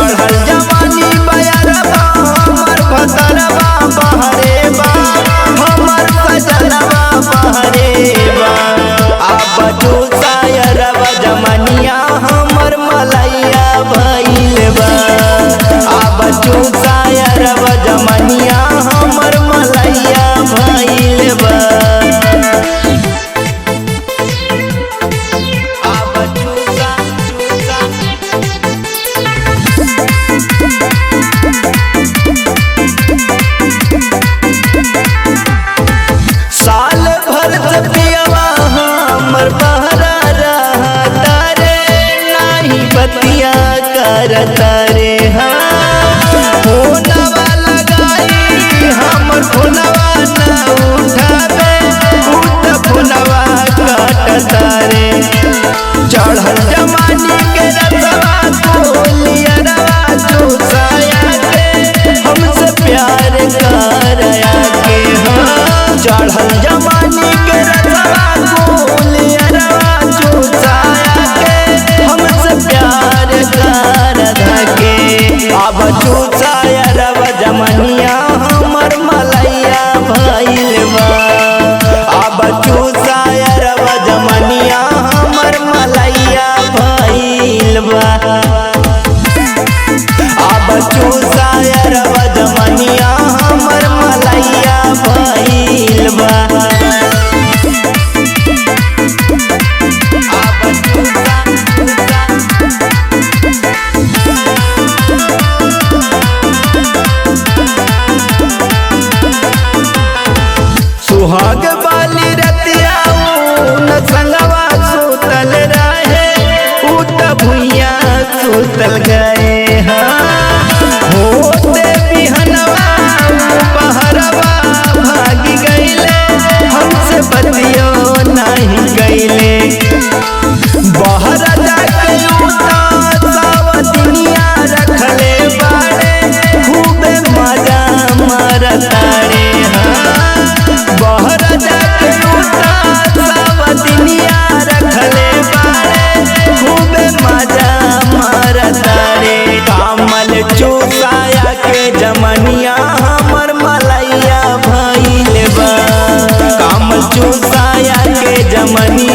चढ़ल जवानी बयरबा हमर भतरबा बहरे बा, हमर सजनबा बहरे बा। अब चूसायरबा जमनिया हमर मलैया भइल बा। अब चूसायरबा जमनिया हमर मलैया भइल बा। अब चूसा चूसा साल भर से पियवा हमर बहरा रहता रे, नाही बतिया करता रे। हाँ फोनवा लगाई हमर फोनवा ना उठावे, उ त फोनवा काटता रे। चढ़ल जमानी के रसवा कोलियरवा चूसाया के हमसे प्यार करया के। हाँ चढ़ल जमानी के रसवा कोलियरवा चूसाया के हमसे प्यार करया के। अब चूसायरवा जमनिया हमर मलैया भइल बा। अब चूसायरवा जमनिया हमर मलैया भइल बा। अब चूसायरवा जमनिया हमर मलैया भइल बा। अब चूसा चूसा सुहाग वाली रतिया न संगवा सुतल रहे, उ त भुइया सुतल गए। हाँ होते बिहनवा पहरवा भागी गईले, हमसे बतियो नहीं गईले। बहर जाके उ त सावतनिया रखले बाड़े, खूबे मजा मारता रे। हाँ बहर जाके उ त सावतनिया रखले बाड़े, खूबे मजा मारता रे। कामल चूसाया के जमनिया हमर मलैया भइल बा। कामल चूसाया के जमनिया